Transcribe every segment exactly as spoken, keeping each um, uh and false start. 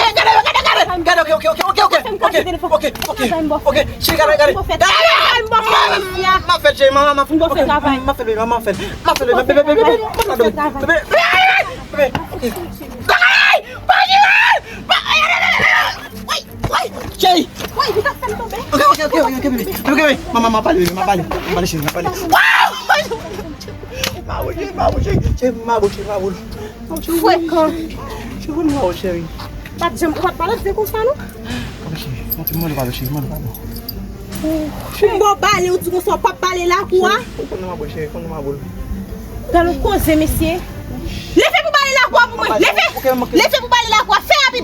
gade, gade, gade, gade, ok, ok, ok, ok, ok, ok, ok, ok, ok, cheri, gade, gade, gade, m ap fè l, cheri, m ap fè l, m ap fè l, m ap fè l, m ap fè l, bebe, bebe, bebe, bebe, bebe, ok. Cheri. Ok, ok, ok, ok, bebe, bebe, bebe, manman, m ap pale, bebe, m ap pale, m ap pale, cheri, m ap pale. Wow! Mawo, cheri, mawo, cheri, cheri, mawo, cheri, mawo. Frekan. Cheri, mawo, cheri. Pa t janm, ou pa t pale avè konsa, non? Ok, cheri, mande pardon, cheri, mande pardon. M ba w bale, ou di konsa w p ap bale lakou a? Ou konn nan mawo, cheri, konn nan mawo. Fè nou koze, mesye. Leve pou bale lakwa pou mwen. Leve. Leve pou bale lakwa. Fè rapid.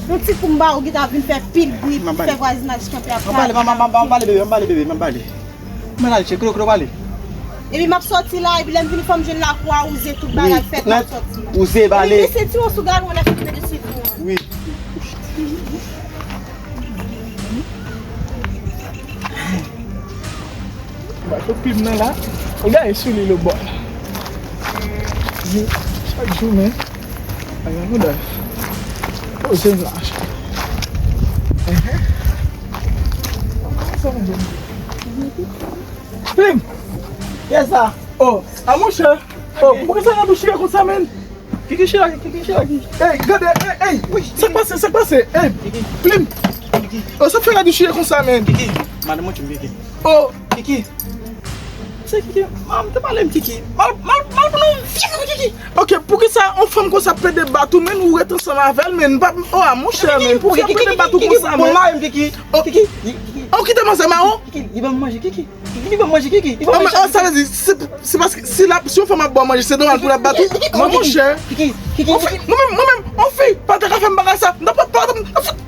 Yon ti kou m ba ou ki ta vin fè pil bri, fè vwazinaj kanpe ap pale. M ap bale, bebe, m ap bale. Mwen al tcheke, kote w prale? Epi m ap soti la, epi lè m vini fò m jwenn lakwa, wouze tout bagay fèt, m ap soti la. Wouze, bale. Epi sentiwon sou galon, lè fè de sentiwon. Wi. Ba kopi m nan la. Ou gaye sou li lòtbò la. Chak jounen. Ayan nou dèf. Poze m la. Enhen. Plim! Kiyès sa? Oh, a monchè. Oh, poukisa w ap chire konsa, menn? Kiki chire, Kiki chire, Kiki. Ey, gade, ey, ey. Sa k pase, sa k pase? Ey, Plim. Oh, sa fè gade chire konsa, menn? Kiki, madanm mwen tchim, Kiki. Oh. Kiki. Se Kiki, m te pale m Kiki. Mal, mal, mal pou nou vye fanm Kiki. Ok, poukisa yon fanm konsa pede bat ou, menn, ou ret ansanm avè l, menn? Oh, a monchè, menn, poukisa pede bat ou konsa, menn? Bon, mari m Kiki. Oh, Kiki. Oh, kite manzè mawon. Kiki, li ban m manje, Kiki. Kiki, li ban m manje, Kiki. Li ban m manje. Oh, sa vle di, se, se paske si la, si yon fanm ap ba w manje, se nòmal pou l ap bat ou? Mon chè. Kiki, Kiki, mwen menm, mwen menm, yon fi pa ta ka fè m bagay sa. Nan pa, pa, pa,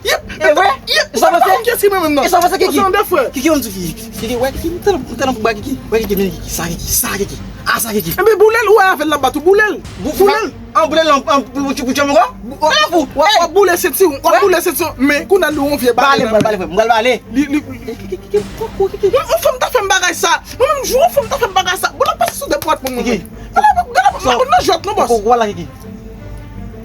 yep, yep. Sa pase? Kiyès ki mwen menm nan? Sa pase, Kiki? Kiki, yon ti fi. Kiki, wè, Kiki, m tèlman, m tèlman pou ba Kiki. Wè, Kiki, men Kiki, sa, Kiki, sa, Kiki. A, sa, Kiki. Enben, boule l, ou wè avè l l ap bat ou, boule l. Boule l. An boule l, an, pou, pou, pou tchè m ankò? Ou, ou, w ap boule senti w, w ap boule senti w, men kou nan li yon vye bale. Bale, bale, bale, m pral bale. Li, li, li, ki, ki, ki, ki, ki, ki, ki. Yon fanm ta fè m bagay sa. Mwen menm, jou yon fanm ta fè m bagay sa. Bon, l ap pase sou depatman mwen. Gade, gade, mwen nan jwèt non, bòs. Ou wè la, Kiki.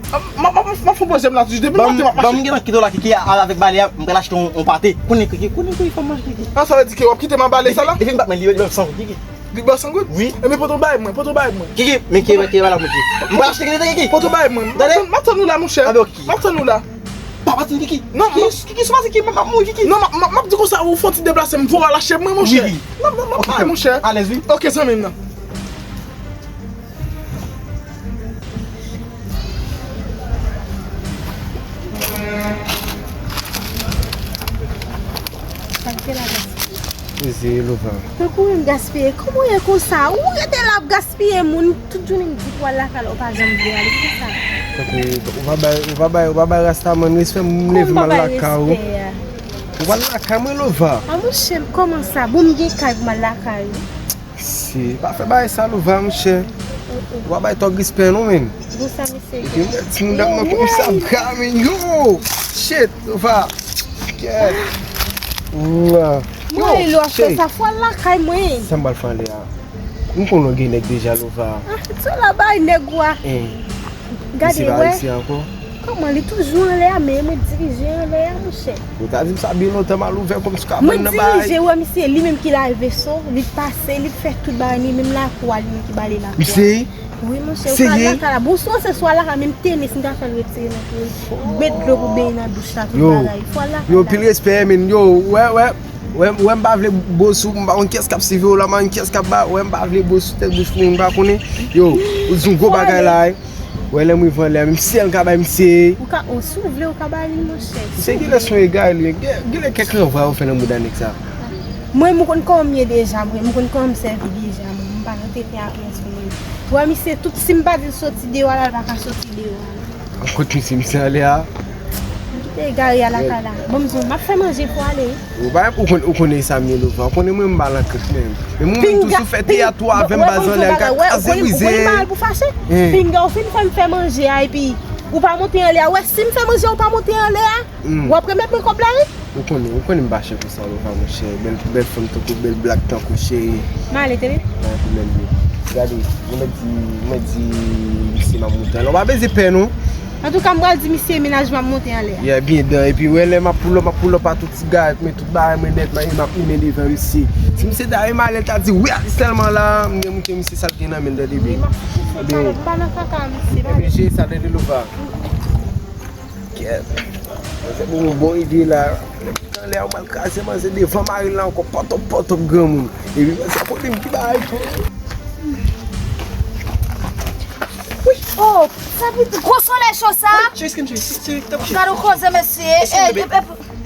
M, m, m, m ap fè yon poze m la toujou. Depi maten m ap mache. Ban m gen nan kite w la, Kiki, avèk bale a, m pral achte yon, yon pate. Konnen, Kiki, konnen, Kiki, fò m manje, Kiki. An, sa vle di ke w ap kite m ap bale sa la? Depi m bat mwen, li, li, li, san, Kiki. Li ba w san goud? Wi. Enben, pote w bay mwen, pote w bay mwen. Kiki, men ki, ki bagay la, Kiki. M pral achte kite, Kiki. Pote w bay mwen. Tande? M ap tann ou la, monchè. Anben, ok. M ap tann ou la. Pa pati, Kiki. Non, Kiki, non. Kiki, sou pase, Kiki, m ap mouri, Kiki. Non, m ap, m ap, m ap di konsa, ou fè yon ti deplase, m voye w al achte mwen, monchè. Wi, wi. M ap, m ap, m ap bay, monchè. Alèz, wi. Ok, zanmi m nan. Sa k te la gaspiye? Eze, Lova. Tankou menm gaspiye. Kòman w ye konsa? Ou rete la ap gaspiye moun. Tout jounen m di pou w al lakay la, ou pa janm vle ale. Poukisa? Tankou, ou pa bay, ou pa bay, ou pa bay Rastaman respè, m leve m al lakay ou. Ou pa al lakay mwen, Lova. A, monchè, kòman sa? Bon, m gen kay pou m al lakay ou. Si, pa fè bagay sa, Lova, monchè. Ou pa bay tòg respè non, menn. Bon, sa, mesye. Epi, mwen, timoun ap nan kòm sa, bra, men, yo! Shit, Lova. Kèt. Mwen, lè w ap fè sa, fò al lakay mwen. Sa m pral fè anlè a? M konn w gen nèg deja, Lova. Ah, sa la bay nèg ou a. Gade, wè. Kòman li toujou anlè a, men mwen dirije anlè a, monchè. Ou ta di m sa byen lontan, m al ouvè kòm sou kabann nan bay. Mwen dirije, wè, misye, li menm ki lave veso, li pase, li fè tout bagay, li menm lakou a, li menm ki bale lakou a. Misye? Wi, monchè, ou ka lakay la. Bon, si w se swa lakay, menm tenis, m ta fè l retire nan kou. Met dlo pou benyen nan douch la, tout bagay. Fò lakay la. Yo, pil respè, men, yo, wè, wè. Wè, wè, m pa vle bo sou, m pa konn kiyès k ap siveye w la, m pa konn kiyès k ap ba, wè, m pa vle bo sou tèt bouch moun, m pa konnen. Yo, ou di yon gwo bagay la, wi. Wè, lè m rive anlè a, menm si l ka bay misye. Ou ka, o, si w vle, ou ka ba li, monchè. Misye genlè se yon egare li ye. Gen, genlè kèk ranvwa yo fè nan mouda nèg sa. Mwen, m konn kòman m ye deja, mwen. M konn kòman m sèvi deja, mwen. M pa nan tenten ak moun sou mwen. Wè, misye, tout, si m pa di l soti deyò la, l pa ka soti deyò a. Kot misye, misye anlè a? M kite egare a lakay la. Bon, m di w, m ap fè manje pou ale. Ou pa, ou konn, ou konnen sa m ye, Lova. Ou konnen mwen m pa nan kèk menm. Men mwen menm tou sou fè teyat ou avè m baz anlè a, kraze brize. Ou konnen m pa al pou fache. Pinga, ou fin fè m fè manje a, epi ou pa monte anlè a. Wè, si m fè manje a, ou pa monte anlè a, w ap remèt mwen kòb la, wi. Ou konnen, ou konnen m pa chè konsa, Lova, monchè. Bèl, bèl fanm tankou, bèl blak tankou, cheri. M ale, tande. Pa gen pwoblèm, bro. Gade, mwen mèt di, mwen mèt di misye m ap monte anlè. Ou pa bezwen pè, non. Antouka, m pral di misye mennaj mwen ap monte anlè a. Yeah, byen dan. Epi, wè, lè m ap pull up, m ap pull up a tout ti garèt mwen, tout bagay mwen nèt, m ap limen devan misye. Si misye ta renmen l, ta di, wi, a li sèlman la, m gen montre misye sa l gen nan men l, tande byen. Wi, m ap fout sa, m pa nan kaka misye, pa vle. Ebyen, cheri, sa tande, Lova. Kèt. Mwen fè bon, bon ide la. Lè m pran lè a, ou pral kraze manzè devan mari l la ankò, pòtòp, pòtòp granmoun. Epi manzè kote m ki bagay tou. Wi, oh, sa pi gwo solèy cho sa. Gade w koze, mesye. Ey, ey,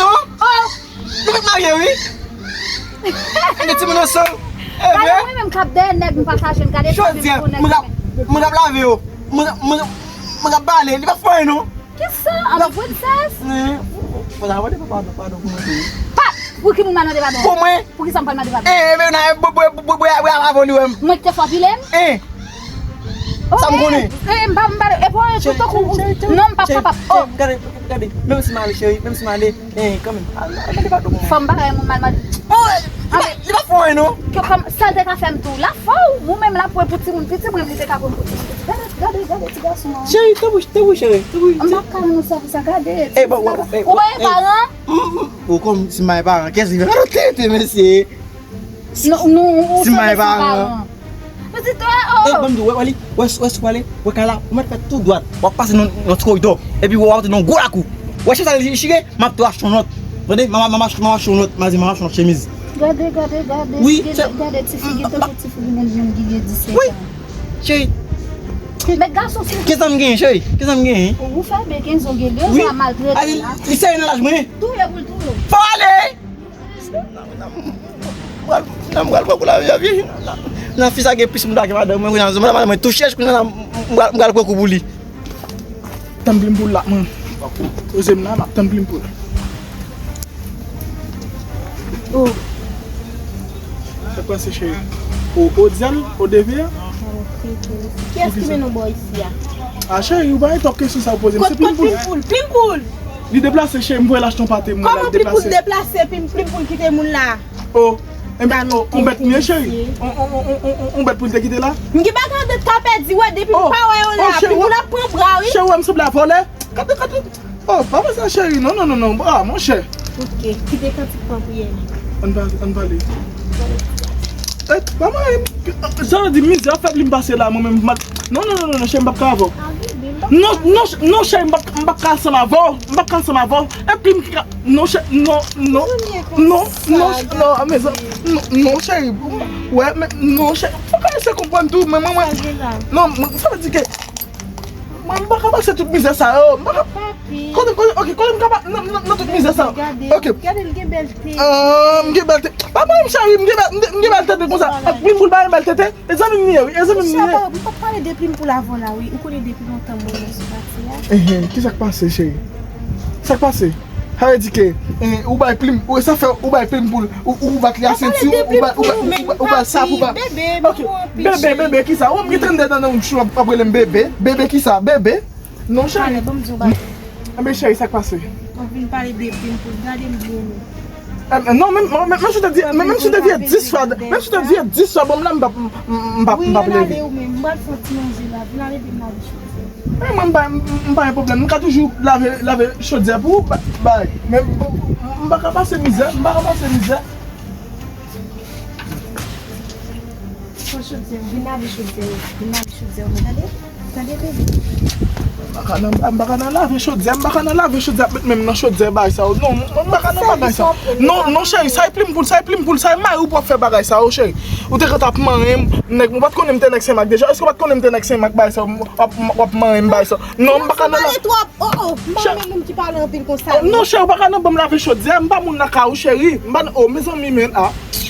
non. Oh. Nou fèk marye, wi. Gen timoun ansanm. E vre? Gade mwen menm k ap dèyè nèg m pa ka jwenn. Gade sa menm pou nèg mwen. Mwen k ap lave yo. Mwen k ap, mwen k ap, mwen k ap bale. Li pa fè anyen, non. Kisa? An princess? Wi. Fò ta mande padon, padon pou mwen tou. Pa, pou ki moun mande padon? Pou mwen. Pou ki sa m pral mande padon? Eh, men nan bwè, bwè, bwè, bwè, avan li wè m. Mwen ki te fè pile m? Eh. Sa m konnen. Eh, m pa, m pa, e pou, e pou tankou, non, m p ap kapab. Oh. Gade, gade, menm si m ale, cheri, menm si m ale, eh, kanmenm, al, al mande padon pou mwen. Fò m bagay moun mal mande. Oh, li pa, li pa fè anyen, non. Ke kòm, sa l te ka fè m tou. La fò, ou menm la pou, pou timoun piti, mwen, li te ka pran pou timoun piti. Gade, gade, gade ti gason an. Cheri, tanpri, tanpri, cheri, tanpri. M p ap ka rann ou sèvis sa, gade. Eh, bon, bon, eh, ou pa gen paran? Ou kòm si m pa gen paran, kiyès ki fè nou tete, mesye? Non, non, ou sèvis san paran. Pitit ou a, oh. Eh, ban m di w, wè, wè li, wè, wè, si w ale, wè kay la, ou mèt fè tou dwat. W ap pase nan, nan ti koridò. Epi w ap antre nan gwo lakou. Wè chèz sa li chire, m ap tou achte yon lòt. Tande, m ap, m ap, m ap achte yon lòt, m a di m ap achte yon lòt chemiz. Gade, gade, gade. Wi, gade, gade ti figi, tankou ti figi moun, moun ki gen disèt an. Wi. Cheri. Men gason se. Kisa m genyen, cheri? Kisa m genyen? Ou fè byen, kenz an gen de zan maltrete la. Li serye nan laj mwen. Touye pou l touye w. Fò ale! Nan m pral pran kou lavi a, wi. Nan fi sa gen plis moun ke madanm mwen, kounye a madanm mwen tou chèch, kounye a m pral, m pral pran kou pou li. Tann plim pou l la, mwen. Poze m la, m ap tann plim pou l. Oh. Sa k pase, cheri? O, o dyal, o devye a? Kiyès ki mennen w bò isi a? A, cheri, ou pa gen twòp kesyon sa ou poze m. Se plim pou l. Kot, kot plim pou l? Plim pou l! Li deplase, cheri, m voye l achte yon pate, m wè l deplase. Kòman plim pou l deplase, plim, plim pou l kite moun la? Oh, enben, oh, on bèt m ye, cheri. On, on, on bèt pou l te kite la. M gen bagay an tèt ka pèdi, wè, depi m pa wè yo la, plim pou l ap pran bra, wi. Cheri, wè m sanble a vòlè. Gade, gade. Oh, pa fè sa, cheri. Non, non, non, non. Ah, monchè. Ok, kite kantik pran priyè. Ann pa, ann pale. Eh, pa mwen, sa vle di mizè ap fè plim pase la, mwen menm, m pa, non, non, non, non, non, cheri, m p ap ka avè w. Non, non, non, cheri, m p ap, m p ap ka ansanm avè w. M p ap ka ansanm avè w. E plim ki ka, non, cheri, non, non, non, non, non, mezanmi, non, non, cheri. Wè, men, non, cheri, fò w ka eseye konprann tou, men mwen, mwen, non, mwen, sa vle di ke mwen, m pa ka pase tout mizè sa yo. M pa ka. Kote, kote, ok, kote m ka pa, nan, nan, nan tout mizè sa yo. Ok. Gade, gade, l gen bèl tete. Ah, m gen bèl tete. Pa pale m, cheri, m gen bèl, m gen, m gen bèl tete konsa. Ak plim pou l pa gen bèl tete. E zanmi m li ye, wi, e zanmi m li ye. M p ap pale de plim pou l avè w la, wi. Ou konnen depi lontan m renmen sou pati a. Enhen, kisa k pase, cheri? Sa k pase? Sa vle di ke, eh, ou bay plim, ou, sa fè ou bay plim pou l, ou, ou bat li a senti, ou bay, ou bay, ou bay, ou bay sa pou ba. Bebe, bebe, bebe, kisa? Ou m gen trannde dan nan bouch ou ap, ap rele m bebe. Bebe kisa? Bebe? Non, cheri. Anben, cheri, sa k pase? Ou vin pale de plim pou l, gade m byen. Eh, non, menm, menm, menm si w te di, menm, menm si w te di dis fwa, menm si w te di dis fwa, bon, m la, m p ap, m, m, m p ap, m p ap leve. Wi, al ale ou menm, m pral fè yon ti manje la, vin al ede m lave chodyè. Men mwen, m pa, m, m pa gen pwoblèm. M ka toujou lave, lave chodyè pou ou, ba, bay. Men m, m pa ka pase mizè, m pa ka pase mizè. Pran chodyè, vin lave chodyè, vin lave chodyè, tande? Tande, bebe? M pa ka nan, m pa ka nan lave chodyè, m pa ka nan lave chodyè, ap met men m nan chodyè, bay sa yo. Non, m pa ka nan bagay sa. Non, non, cheri, sa e plim pou l, sa e plim pou l, sa e mari w pou w ap fè bagay sa yo, cheri. Ou te gentan ap manyen m, nèg, ou pa t konnen m te nèg Senmak deja? Èske ou pa t konnen m te nèg Senmak, bagay sa yo, w ap, w ap manyen m, bagay sa yo? Non, m pa ka nan la. Pale twòp. Oh, oh, m pa renmen moun ki pale anpil konsa, non. Non, cheri, ou pa ka nan ban m lave chodyè, m pa moun lakay ou, cheri. M pa nan, oh, mezanmi, men, ah.